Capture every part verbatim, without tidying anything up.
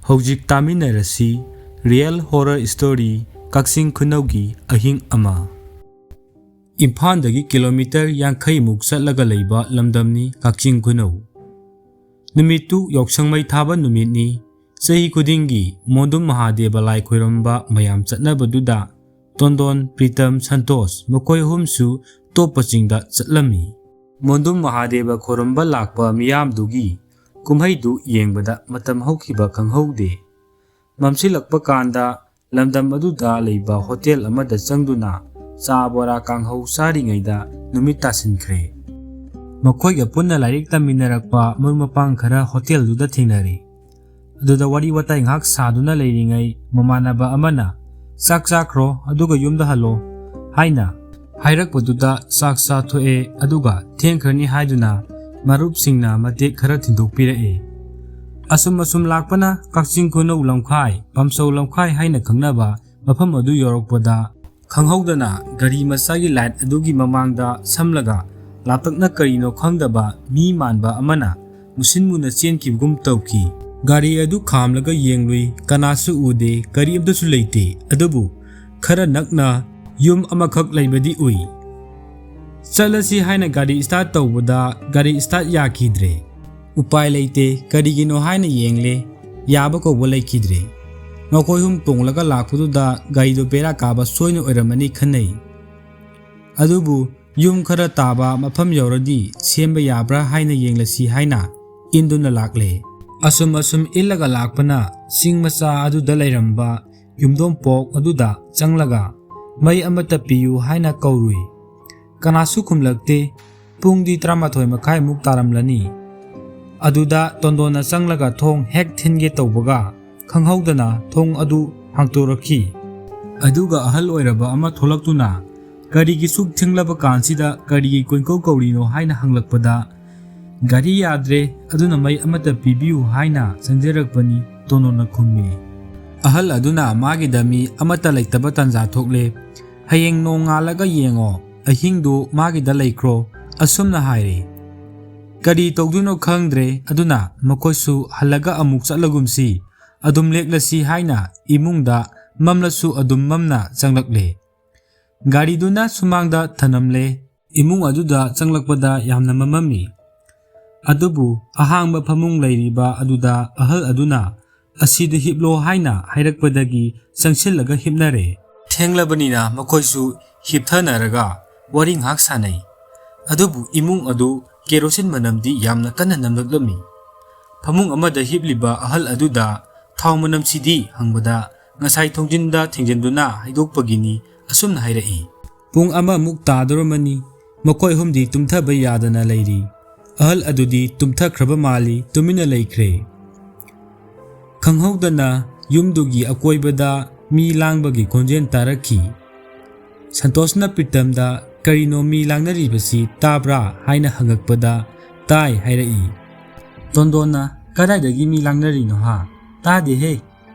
ꯍꯧꯖꯤꯛ ꯇꯥꯃꯤꯟꯅꯔꯁꯤ Real Horror Story ꯀꯛꯆꯤꯡ ꯈꯨꯅꯧꯒꯤ ꯑꯍꯤꯡ ꯑꯃ꯫ ꯏꯝꯐꯥꯜꯗꯒꯤ ꯀꯤꯂꯣꯃꯤꯇꯔ ꯌꯥꯡꯈꯩ ꯃꯨꯛ ꯆꯠꯂꯒ ꯂꯩꯕ ꯂꯝꯗꯝꯅꯤ ꯀꯛꯆꯤꯡ ꯈꯨꯅꯧ꯫ ꯅꯨꯃꯤꯠꯇꯨ ꯌꯥꯎꯁꯪ ꯃꯩ ꯊꯥꯕ ꯅꯨꯃꯤꯠꯅꯤ꯫ ꯆꯍꯤ ꯈꯨꯗꯤꯡꯒꯤ ꯃꯣꯟꯗꯨꯝ ꯃꯍꯥꯗꯦꯕ ꯂꯥꯏ ꯈꯣꯏꯔꯝꯕ ꯃꯌꯥꯝ ꯆꯠꯅꯕꯗꯨꯗ ꯇꯣꯟꯗꯣꯟ, ꯄ꯭ꯔꯤꯇꯝ, ꯁꯟꯇꯣꯁ ꯃꯈꯣꯏ ꯑꯍꯨꯝꯁꯨ ꯇꯣꯞꯄꯁꯤꯡꯗ ꯆꯠꯂꯝꯃꯤ꯫ ꯃꯣꯟꯗꯨꯝ ꯃꯍꯥꯗꯦꯕ ꯈꯣꯏꯔꯝꯕ ꯂꯥꯛꯄ ꯃꯤꯌꯥꯝꯗꯨꯒꯤ ꯀꯨꯝꯍꯩꯗꯨ ꯌꯦꯡꯕꯗ ꯃꯇꯝ ꯍꯧꯈꯤꯕ ꯈꯪꯍꯧꯗꯦ꯫ ꯃꯝꯁꯤꯜꯂꯛꯄ ꯀꯥꯟꯗ ꯂꯝꯗꯝ ꯑꯗꯨꯗ ꯂꯩꯕ ꯍꯣꯇꯦꯜ ꯑꯃꯗ ꯆꯪꯗꯨꯅ ꯆꯥ, ꯕꯣꯔꯥ, ꯀꯥꯡꯍꯧ ꯆꯥꯔꯤꯉꯩꯗ ꯅꯨꯃꯤꯠ ꯇꯥꯁꯤꯟꯈ꯭ꯔꯦ꯫ ꯃꯈꯣꯏꯒ ꯄꯨꯟꯅ ꯂꯥꯏꯔꯤꯛ ꯇꯝꯃꯤꯟꯅꯔꯛꯄ ꯃꯔꯨꯞ ꯃꯄꯥꯡ ꯈꯔ ꯍꯣꯇꯦꯜꯗꯨꯗ ꯊꯦꯡꯅꯔꯦ꯫ ꯑꯗꯨꯗ ꯋꯥꯔꯤ ꯋꯥꯇꯥꯏ ꯉꯥꯏꯍꯥꯛ ꯁꯥꯗꯨꯅ ꯂꯩꯔꯤꯉꯩ ꯃꯃꯥꯟꯅꯕ ꯑꯃꯅ, "ꯆꯥꯛ ꯆꯥꯈ꯭ꯔꯣ, ꯑꯗꯨꯒ ꯌꯨꯝꯗ ꯍꯜꯂꯣ" ꯍꯥꯏꯅ ꯍꯥꯏꯔꯛꯄꯗꯨꯗ ꯆꯥꯛ ꯆꯥꯊꯣꯛꯑꯦ, ꯑꯗꯨꯒ ꯊꯦꯡꯈ꯭ꯔꯅꯤ ꯍꯥꯏꯗꯨꯅ ꯃꯔꯨꯞꯁꯤꯡꯅ ꯃꯇꯦꯛ ꯈꯔ ꯊꯤꯟꯗꯣꯛꯄꯤꯔꯛꯑꯦ꯫ ꯑꯁꯨꯝ ꯑꯁꯨꯝ ꯂꯥꯛꯄꯅ ꯀꯛꯆꯤꯡ ꯈꯨꯅꯧ ꯂꯝꯈꯥꯏ, ꯄꯥꯝꯁꯧ ꯂꯝꯈꯥꯏ ꯍꯥꯏꯅ ꯈꯪꯅꯕ ꯃꯐꯝ ꯑꯗꯨ ꯌꯧꯔꯛꯄꯗ, ꯈꯪꯍꯧꯗꯅ ꯒꯥꯔꯤ ꯃꯆꯥꯒꯤ ꯂꯥꯏꯠ ꯑꯗꯨꯒꯤ ꯃꯃꯥꯡꯗ ꯁꯝꯂꯒ ꯂꯥꯞꯇꯛꯅ ꯀꯔꯤꯅꯣ ꯈꯪꯗꯕ ꯃꯤ ꯃꯥꯟꯕ ꯑꯃꯅ ꯃꯨꯁꯤꯟ ꯃꯨꯅ ꯆꯦꯟꯈꯤꯕꯒꯨꯝ ꯇꯧꯈꯤ꯫ ꯒꯥꯔꯤ ꯑꯗꯨ ꯈꯥꯝꯂꯒ ꯌꯦꯡꯂꯨꯏ, ꯀꯅꯥꯁꯨ ꯎꯗꯦ, ꯀꯔꯤꯝꯇꯁꯨ ꯂꯩꯇꯦ꯫ ꯑꯗꯨꯕꯨ ꯈꯔ ꯅꯛꯅ ꯌꯨꯝ ꯑꯃꯈꯛ ꯂꯩꯕꯗꯤ ꯎꯏ꯫ ꯆꯠꯂꯁꯤ ꯍꯥꯏꯅ ꯒꯥꯔꯤ ꯁ꯭ꯇꯥꯔꯠ ꯇꯧꯕꯗ ꯒꯥꯔꯤ ꯁ꯭ꯇꯥꯔꯠ ꯌꯥꯈꯤꯗ꯭ꯔꯦ꯫ ꯎꯄꯥꯏ ꯂꯩꯇꯦ, ꯀꯔꯤꯒꯤꯅꯣ ꯍꯥꯏꯅ ꯌꯦꯡꯂꯦ, ꯌꯥꯕ ꯀꯧꯕ ꯂꯩꯈꯤꯗ꯭ꯔꯦ꯫ ꯃꯈꯣꯏ ꯑꯍꯨꯝ ꯇꯣꯡꯂꯒ ꯂꯥꯛꯄꯗꯨꯗ ꯒꯥꯔꯤꯗꯣ ꯕꯦꯔꯥ ꯀꯥꯕ ꯁꯣꯏꯅ ꯑꯣꯏꯔꯝꯃꯅꯤ ꯈꯟꯅꯩ꯫ ꯑꯗꯨꯕꯨ ꯌꯨꯝ ꯈꯔ ꯇꯥꯕ ꯃꯐꯝ ꯌꯧꯔꯗꯤ ꯁꯦꯝꯕ ꯌꯥꯕ꯭ꯔꯥ ꯍꯥꯏꯅ ꯌꯦꯡꯂꯁꯤ ꯍꯥꯏꯅ ꯏꯟꯗꯨꯅ ꯂꯥꯛꯂꯦ꯫ ꯑꯁꯨꯝ ꯑꯁꯨꯝ ꯏꯜꯂꯒ ꯂꯥꯛꯄꯅ ꯆꯤꯡ ꯃꯆꯥ ꯑꯗꯨꯗ ꯂꯩꯔꯝꯕ ꯌꯨꯝꯗꯣꯡꯄꯣꯛ ꯑꯗꯨꯗ ꯆꯪꯂꯒ ꯃꯩ ꯑꯃꯠꯇ ꯄꯤꯌꯨ ꯍꯥꯏꯅ ꯀꯧꯔꯨꯏ꯫ ꯀꯅꯥꯁꯨ ꯈꯨꯝꯂꯛꯇꯦ꯫ ꯄꯨꯡꯗꯤ ꯇꯔꯥꯃꯥꯊꯣꯏ ꯃꯈꯥꯏꯃꯨꯛ ꯇꯥꯔꯝꯂꯅꯤ꯫ ꯑꯗꯨꯗ ꯇꯣꯟꯗꯣꯟꯅ ꯆꯪꯂꯒ ꯊꯣꯡ ꯍꯦꯛ ꯊꯤꯟꯒꯦ ꯇꯧꯕꯒ ꯈꯪꯍꯧꯗꯅ ꯊꯣꯡ ꯑꯗꯨ ꯍꯥꯡꯇꯣꯔꯛꯈꯤ꯫ ꯑꯗꯨꯒ ꯑꯍꯜ ꯑꯣꯏꯔꯕ ꯑꯃ ꯊꯣꯛꯂꯛꯇꯨꯅ, "ꯀꯔꯤꯒꯤ ꯁꯨꯛ ꯊꯦꯡꯂꯕ ꯀꯥꯟꯁꯤꯗ ꯀꯔꯤꯒꯤ ꯀꯣꯏꯀꯧ ꯀꯧꯔꯤꯅꯣ?" ꯍꯥꯏꯅ ꯍꯪꯂꯛꯄꯗ, "ꯒꯥꯔꯤ ꯌꯥꯗ꯭ꯔꯦ, ꯑꯗꯨꯅ ꯃꯩ ꯑꯃꯠꯇ ꯄꯤꯕꯤꯌꯨ" ꯍꯥꯏꯅ ꯆꯪꯖꯔꯛꯄꯅꯤ, ꯇꯣꯟꯗꯣꯟꯅ ꯈꯨꯝꯃꯤ꯫ ꯑꯍꯜ ꯑꯗꯨꯅ ꯃꯥꯒꯤꯗ ꯃꯤ ꯑꯃꯠꯇ ꯂꯩꯇꯕ ꯇꯥꯟꯖꯥ ꯊꯣꯛꯂꯦ꯫ "ꯍꯌꯦꯡ ꯅꯣꯡꯉꯥꯜꯂꯒ ꯌꯦꯡꯉꯣ, ꯑꯍꯤꯡꯗꯨ ꯃꯥꯒꯤꯗ ꯂꯩꯈ꯭ꯔꯣ" ꯑꯁꯨꯝꯅ ꯍꯥꯏꯔꯦ꯫ ꯀꯔꯤ ꯇꯧꯗꯣꯏꯅꯣ ꯈꯪꯗ꯭ꯔꯦ, ꯑꯗꯨꯅ ꯃꯈꯣꯏꯁꯨ ꯍꯜꯂꯒ ꯑꯃꯨꯛ ꯆꯠꯂꯒꯨꯝꯁꯤ, ꯑꯗꯨꯝ ꯂꯦꯛꯂꯁꯤ ꯍꯥꯏꯅ ꯏꯃꯨꯡꯗ ꯃꯝꯂꯁꯨ ꯑꯗꯨꯝ ꯃꯝꯅ ꯆꯪꯂꯛꯂꯦ꯫ ꯒꯥꯔꯤꯗꯨꯅ ꯁꯨꯃꯥꯡꯗ ꯊꯅꯝꯂꯦ꯫ ꯏꯃꯨꯡ ꯑꯗꯨꯗ ꯆꯪꯂꯛꯄꯗ ꯌꯥꯝꯅ ꯃꯝꯃꯝꯃꯤ꯫ ꯑꯗꯨꯕꯨ ꯑꯍꯥꯡꯕ ꯐꯃꯨꯡ ꯂꯩꯔꯤꯕ ꯑꯗꯨꯗ ꯑꯍꯜ ꯑꯗꯨꯅ "ꯑꯁꯤꯗ ꯍꯤꯞꯂꯣ" ꯍꯥꯏꯅ ꯍꯥꯏꯔꯛꯄꯗꯒꯤ ꯆꯪꯁꯤꯜꯂꯒ ꯍꯤꯞꯅꯔꯦ꯫ ꯊꯦꯡꯂꯕꯅꯤꯅ ꯃꯈꯣꯏꯁꯨ ꯍꯤꯞꯊꯅꯔꯒ ꯋꯥꯔꯤ ꯉꯥꯏꯍꯥꯛ ꯁꯥꯟꯅꯩ꯫ ꯑꯗꯨꯕꯨ ꯏꯃꯨꯡ ꯑꯗꯨ ꯀꯦꯔꯣꯁꯤꯟ ꯃꯅꯝꯗꯤ ꯌꯥꯝꯅ ꯀꯟꯅ ꯅꯝꯂꯛꯂꯝꯃꯤ꯫ ꯐꯃꯨꯡ ꯑꯃꯗ ꯍꯤꯞꯂꯤꯕ ꯑꯍꯜ ꯑꯗꯨꯗ "ꯊꯥꯎ ꯃꯅꯝꯁꯤꯗꯤ?" ꯍꯪꯕꯗ, "ꯉꯁꯥꯏ ꯊꯣꯡꯖꯤꯟꯗ ꯊꯦꯡꯖꯤꯟꯗꯨꯅ ꯍꯩꯗꯣꯛꯄꯒꯤꯅꯤ" ꯑꯁꯨꯝꯅ ꯍꯥꯏꯔꯛꯏ꯫ ꯄꯨꯡ ꯑꯃꯃꯨꯛ ꯇꯥꯗꯣꯔꯝꯃꯅꯤ꯫ ꯃꯈꯣꯏ ꯑꯍꯨꯝꯗꯤ ꯇꯨꯝꯊꯕ ꯌꯥꯗꯅ ꯂꯩꯔꯤ꯫ ꯑꯍꯜ ꯑꯗꯨꯗꯤ ꯇꯨꯝꯊꯈ꯭ꯔꯕ ꯃꯥꯜꯂꯤ, ꯇꯨꯃꯤꯟꯅ ꯂꯩꯈ꯭ꯔꯦ꯫ ꯈꯪꯍꯧꯗꯅ ꯌꯨꯝꯗꯨꯒꯤ ꯑꯀꯣꯏꯕꯗ ꯃꯤ ꯂꯥꯡꯕꯒꯤ ꯈꯣꯟꯖꯦꯜ ꯇꯥꯔꯛꯈꯤ꯫ ꯁꯟꯇꯣꯁꯅ ꯄ꯭ꯔꯤꯇꯝꯗ "ꯀꯔꯤꯅꯣ ꯃꯤ ꯂꯥꯡꯅꯔꯤꯕꯁꯤ ꯇꯥꯕ꯭ꯔꯥ?" ꯍꯥꯏꯅ ꯍꯪꯉꯛꯄꯗ, "ꯇꯥꯏ" ꯍꯥꯏꯔꯛꯏ꯫ ꯇꯣꯟꯗꯣꯟꯅ "ꯀꯗꯥꯏꯗꯒꯤ ꯃꯤ ꯂꯥꯡꯅꯔꯤꯅꯣ ꯍꯥ? ꯇꯥꯗꯦꯍꯦ"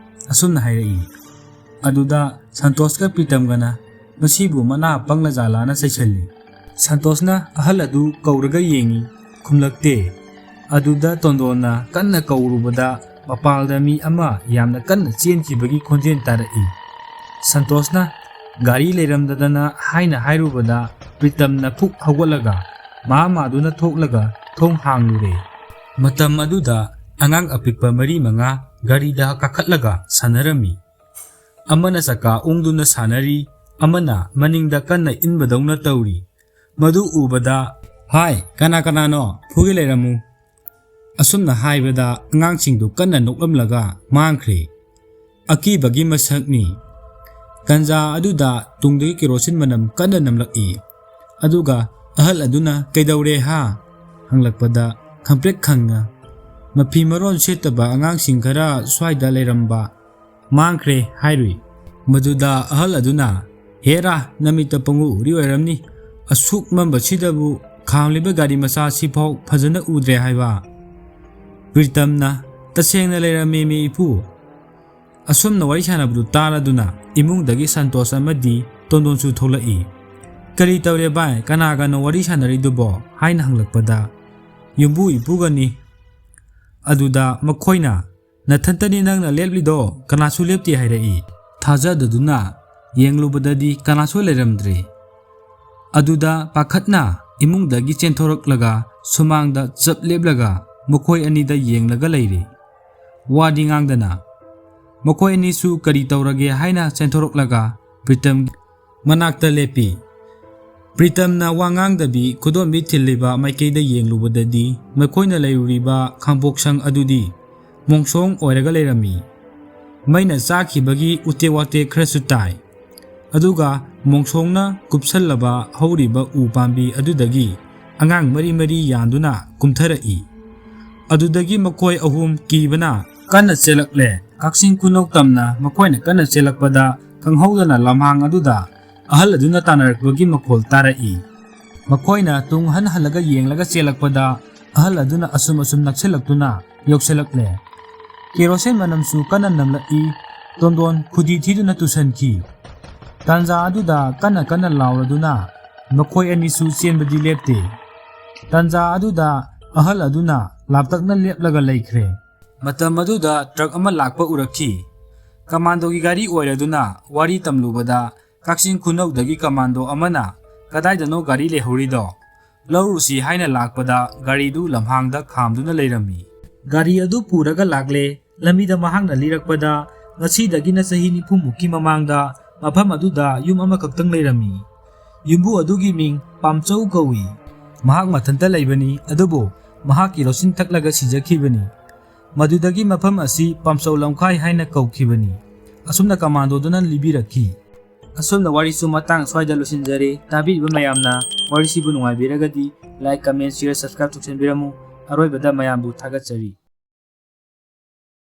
ꯑꯁꯨꯝꯅ ꯍꯥꯏꯔꯛꯏ꯫ ꯑꯗꯨꯗ ꯁꯟꯇꯣꯁꯀ ꯄ꯭ꯔꯤꯇꯝꯒꯅ "ꯃꯁꯤꯕꯨ ꯃꯅꯥ ꯄꯪꯂ ꯖꯥꯠꯂꯥꯅ" ꯆꯩꯁꯜꯂꯤ꯫ ꯁꯟꯇꯣꯁꯅ ꯑꯍꯜ ꯑꯗꯨ ꯀꯧꯔꯒ ꯌꯦꯡꯉꯤ, ꯈꯨꯝꯂꯛꯇꯦ꯫ ꯑꯗꯨꯗ ꯇꯣꯟꯗꯣꯟꯅ ꯀꯟꯅ ꯀꯧꯔꯨꯕꯗ ꯃꯄꯥꯜꯗ ꯃꯤ ꯑꯃ ꯌꯥꯝꯅ ꯀꯟꯅ ꯆꯦꯟꯈꯤꯕꯒꯤ ꯈꯣꯟꯖꯦꯜ ꯇꯥꯔꯛꯏ꯫ ꯁꯟꯇꯣꯁꯅ ꯒꯥꯔꯤ ꯂꯩꯔꯝꯗꯗꯅ ꯍꯥꯏꯅ ꯍꯥꯏꯔꯨꯕꯗ ꯄ꯭ꯔꯤꯇꯝꯅ ꯐꯨꯛ ꯍꯧꯒꯠꯂꯒ ꯃꯥ ꯃꯥꯗꯨꯅ ꯊꯣꯛꯂꯒ ꯊꯣꯡ ꯍꯥꯡꯂꯨꯔꯦ꯫ ꯃꯇꯝ ꯑꯗꯨꯗ ꯑꯉꯥꯡ ꯑꯄꯤꯛꯄ ꯃꯔꯤ ꯃꯉꯥ ꯒꯥꯔꯤꯗ ꯀꯥꯈꯠꯂꯒ ꯁꯥꯟꯅꯔꯝꯃꯤ꯫ ꯑꯃꯅ ꯆꯀꯥ ꯎꯪꯗꯨꯅ ꯁꯥꯟꯅꯔꯤ, ꯑꯃꯅ ꯃꯅꯤꯡꯗ ꯀꯟꯅ ꯏꯟꯕꯗꯧꯅ ꯇꯧꯔꯤ꯫ ꯃꯗꯨ ꯎꯕꯗ, "ꯍꯥꯏ, ꯀꯅꯥ ꯀꯅꯥꯅꯣ? ꯐꯨꯒꯦ ꯂꯩꯔꯝꯃꯨ" ꯑꯁꯨꯝꯅ ꯍꯥꯏꯕꯗ ꯑꯉꯥꯡꯁꯤꯡꯗꯨ ꯀꯟꯅ ꯅꯣꯛꯂꯝꯂꯒ ꯃꯥꯡꯈ꯭ꯔꯦ꯫ ꯑꯀꯤꯕꯒꯤ ꯃꯁꯛꯅꯤ꯫ ꯇꯟꯖꯥ ꯑꯗꯨꯗ ꯇꯨꯡꯗꯒꯤ ꯀꯦꯔꯣꯁꯤꯟ ꯃꯅꯝ ꯀꯟꯅ ꯅꯝꯂꯛꯏ꯫ ꯑꯗꯨꯒ ꯑꯍꯜ ꯑꯗꯨꯅ "ꯀꯩꯗꯧꯔꯦ ꯍꯥ?" ꯍꯪꯂꯛꯄꯗ ꯈꯪꯄ꯭ꯔꯦꯛ ꯈꯪꯅ, "ꯃꯐꯤ ꯃꯔꯣꯟ ꯁꯦꯠꯇꯕ ꯑꯉꯥꯡꯁꯤꯡ ꯈꯔ ꯁ꯭ꯋꯥꯏꯗ ꯂꯩꯔꯝꯕ, ꯃꯥꯡꯈ꯭ꯔꯦ" ꯍꯥꯏꯔꯨꯏ꯫ ꯃꯗꯨꯗ ꯑꯍꯜ ꯑꯗꯨꯅ, "ꯍꯦꯔꯥ, ꯅꯃꯤꯠꯇ ꯄꯪꯎ ꯎꯔꯤ ꯑꯣꯏꯔꯝꯅꯤ꯫ ꯑꯁꯨꯛ ꯃꯝꯕꯁꯤꯗꯕꯨ ꯈꯥꯝꯂꯤꯕ ꯒꯥꯔꯤ ꯃꯆꯥ ꯑꯁꯤꯐꯥꯎ ꯐꯖꯅ ꯎꯗ꯭ꯔꯦ ꯍꯥꯏꯕ?" ꯄ꯭ꯔꯤꯇꯝꯅ, "ꯇꯁꯦꯡꯅ ꯂꯩꯔꯝꯃꯦꯃꯤ ꯏꯄꯨ"꯫ ꯑꯁꯨꯝꯅ ꯋꯥꯔꯤ ꯁꯥꯟꯅꯕꯗꯨ ꯇꯥꯔꯗꯨꯅ ꯏꯃꯨꯡꯗꯒꯤ ꯁꯟꯇꯣꯁ ꯑꯃꯗꯤ ꯇꯣꯟꯗꯣꯟꯁꯨ ꯊꯣꯛꯂꯛꯏ꯫ "ꯀꯔꯤ ꯇꯧꯔꯦ ꯚꯥꯏ, ꯀꯅꯥꯒꯅꯣ ꯋꯥꯔꯤ ꯁꯥꯟꯅꯔꯤꯗꯨꯕꯣ?" ꯍꯥꯏꯅ ꯍꯪꯂꯛꯄꯗ, "ꯌꯨꯝꯕꯨ ꯏꯄꯨꯒꯅꯤ"꯫ ꯑꯗꯨꯗ ꯃꯈꯣꯏꯅ, "ꯅꯊꯟꯇꯅꯤ ꯅꯪꯅ ꯂꯦꯞꯂꯤꯗꯣ, ꯀꯅꯥꯁꯨ ꯂꯦꯞꯇꯦ" ꯍꯥꯏꯔꯛꯏ꯫ ꯊꯥꯖꯗꯗꯨꯅ ꯌꯦꯡꯂꯨꯕꯗꯗꯤ ꯀꯅꯥꯁꯨ ꯂꯩꯔꯝꯗ꯭ꯔꯦ꯫ ꯑꯗꯨꯗ ꯄꯥꯈꯠꯅ ꯏꯃꯨꯡꯗꯒꯤ ꯆꯦꯟꯊꯣꯔꯛꯂꯒ ꯁꯨꯃꯥꯡꯗ ꯆꯞ ꯂꯦꯞꯂꯒ ꯃꯈꯣꯏ ꯑꯅꯤꯗ ꯌꯦꯡꯂꯒ ꯂꯩꯔꯦ꯫ ꯋꯥꯗꯤ ꯉꯥꯡꯗꯅ꯫ ꯃꯈꯣꯏ ꯑꯅꯤꯁꯨ ꯀꯔꯤ ꯇꯧꯔꯒꯦ ꯍꯥꯏꯅ ꯆꯦꯟꯊꯣꯔꯛꯂꯒ ꯄ꯭ꯔꯤꯇꯝ ꯃꯅꯥꯛꯇ ꯂꯦꯞꯄꯤ꯫ ꯄ꯭ꯔꯤꯇꯝꯅ ꯋꯥ ꯉꯥꯡꯗꯕꯤ ꯈꯨꯗꯣꯝꯕꯤ ꯊꯤꯜꯂꯤꯕ ꯃꯥꯏꯀꯩꯗ ꯌꯦꯡꯂꯨꯕꯗꯗꯤ ꯃꯈꯣꯏꯅ ꯂꯩꯔꯨꯔꯤꯕ ꯈꯥꯡꯄꯣꯛꯁꯪ ꯑꯗꯨꯗꯤ ꯃꯣꯡꯁꯣꯡ ꯑꯣꯏꯔꯒ ꯂꯩꯔꯝꯃꯤ꯫ ꯃꯩꯅ ꯆꯥꯈꯤꯕꯒꯤ ꯎꯇꯦꯛ ꯋꯥꯇꯦꯛ ꯈꯔꯁꯨ ꯇꯥꯏ꯫ ꯑꯗꯨꯒ ꯃꯣꯡꯁꯣꯡꯅ ꯀꯨꯞꯁꯜꯂꯕ ꯍꯧꯔꯤꯕ ꯎ ꯄꯥꯝꯕꯤ ꯑꯗꯨꯗꯒꯤ ꯑꯉꯥꯡ ꯃꯔꯤ ꯃꯔꯤ ꯌꯥꯟꯗꯨꯅ ꯀꯨꯝꯊꯔꯛꯏ꯫ ꯑꯗꯨꯗꯒꯤ ꯃꯈꯣꯏ ꯑꯍꯨꯝ ꯀꯤꯕꯅ ꯀꯟꯅ ꯆꯦꯜꯂꯛꯂꯦ꯫ ꯀꯛꯆꯤꯡ ꯈꯨꯅꯧ ꯇꯝꯅ ꯃꯈꯣꯏꯅ ꯀꯟꯅ ꯆꯦꯜꯂꯛꯄꯗ ꯈꯪꯍꯧꯗꯅ ꯂꯝꯍꯥꯡ ꯑꯗꯨꯗ ꯑꯍꯜ ꯑꯗꯨꯅ ꯇꯥꯟꯅꯔꯛꯄꯒꯤ ꯃꯈꯣꯜ ꯇꯥꯔꯛꯏ꯫ ꯃꯈꯣꯏꯅ ꯇꯨꯡ ꯍꯟ ꯍꯜꯂꯒ ꯌꯦꯡꯂꯒ ꯆꯦꯜꯂꯛꯄꯗ ꯑꯍꯜ ꯑꯗꯨꯅ ꯑꯁꯨꯝ ꯑꯁꯨꯝ ꯅꯛꯁꯤꯜꯂꯛꯇꯨꯅ ꯌꯧꯁꯤꯜꯂꯛꯂꯦ꯫ ꯀꯦꯔꯣꯁꯤꯟ ꯃꯅꯝꯁꯨ ꯀꯟꯅ ꯅꯝꯂꯛꯏ꯫ ꯇꯣꯟꯗꯣꯟ ꯈꯨꯗꯤ ꯊꯤꯗꯨꯅ ꯇꯨꯁꯟꯈꯤ꯫ ꯇꯥꯟꯖꯥ ꯑꯗꯨꯗ ꯀꯟꯅ ꯀꯟꯅ ꯂꯥꯎꯔꯗꯨꯅ ꯃꯈꯣꯏ ꯑꯅꯤꯁꯨ ꯆꯦꯟꯕꯗꯤ ꯂꯦꯞꯇꯦ꯫ ꯇꯥꯟꯖꯥ ꯑꯗꯨꯗ ꯑꯍꯜ ꯑꯗꯨꯅ ꯂꯥꯞꯇꯛꯅ ꯂꯦꯞꯂꯒ ꯂꯩꯈ꯭ꯔꯦ꯫ ꯃꯇꯝ ꯑꯗꯨꯗ ꯇ꯭ꯔꯛ ꯑꯃ ꯂꯥꯛꯄ ꯎꯔꯛꯈꯤ꯫ ꯀꯃꯥꯟꯗꯣꯒꯤ ꯒꯥꯔꯤ ꯑꯣꯏꯔꯗꯨꯅ ꯋꯥꯔꯤ ꯇꯝꯂꯨꯕꯗ ꯀꯛꯆꯤꯡ ꯈꯨꯅꯧꯗꯒꯤ ꯀꯃꯥꯟꯗꯣ ꯑꯃꯅ ꯀꯗꯥꯏꯗꯅꯣ ꯒꯥꯔꯤ ꯂꯩꯍꯧꯔꯤꯗꯣ ꯂꯧꯔꯨꯁꯤ ꯍꯥꯏꯅ ꯂꯥꯛꯄꯗ ꯒꯥꯔꯤꯗꯨ ꯂꯝꯍꯥꯡꯗ ꯈꯥꯝꯗꯨꯅ ꯂꯩꯔꯝꯃꯤ꯫ ꯒꯥꯔꯤ ꯑꯗꯨ ꯄꯨꯔꯒ ꯂꯥꯛꯂꯦ꯫ ꯂꯝꯕꯤꯗ ꯃꯍꯥꯛꯅ ꯂꯤꯔꯛꯄꯗ ꯉꯁꯤꯗꯒꯤꯅ ꯆꯍꯤ ꯅꯤꯐꯨꯃꯨꯛꯀꯤ ꯃꯃꯥꯡꯗ ꯃꯐꯝ ꯑꯗꯨꯗ ꯌꯨꯝ ꯑꯃꯈꯛꯇꯪ ꯂꯩꯔꯝꯃꯤ꯫ ꯌꯨꯝꯕꯨ ꯑꯗꯨꯒꯤ ꯃꯤꯡ ꯄꯥꯝꯆꯧ ꯀꯧꯏ꯫ ꯃꯍꯥꯛ ꯃꯊꯟꯇ ꯂꯩꯕꯅꯤ, ꯑꯗꯨꯕꯨ ꯃꯍꯥꯛ ꯀꯦꯔꯣꯁꯤꯟ ꯊꯛꯂꯒ ꯁꯤꯖꯈꯤꯕꯅꯤ꯫ ꯃꯗꯨꯗꯒꯤ ꯃꯐꯝ ꯑꯁꯤ ꯄꯥꯝꯆꯧ ꯂꯝꯈꯥꯏ ꯍꯥꯏꯅ ꯀꯧꯈꯤꯕꯅꯤ꯫ ꯑꯁꯨꯝꯅ ꯀꯃꯥꯟꯗꯣꯗꯨꯅ ꯂꯤꯕꯤꯔꯛꯈꯤ꯫ ꯑꯁꯨꯝꯅ ꯋꯥꯔꯤꯁꯨ ꯃꯇꯥꯡ ꯁ꯭ꯋꯥꯏꯗ ꯂꯣꯏꯁꯤꯟꯖꯔꯦ꯫ ꯇꯥꯕꯤꯔꯤꯕ ꯃꯌꯥꯝꯅ ꯋꯥꯔꯤꯁꯤꯕꯨ ꯅꯨꯡꯉꯥꯏꯕꯤꯔꯒꯗꯤ like, comment, share, subscribe ꯇꯧꯁꯤꯟꯕꯤꯔꯝꯃꯨ꯫ ꯑꯔꯣꯏꯕꯗ ꯃꯌꯥꯝꯕꯨ ꯊꯥꯒꯠꯆꯔꯤ꯫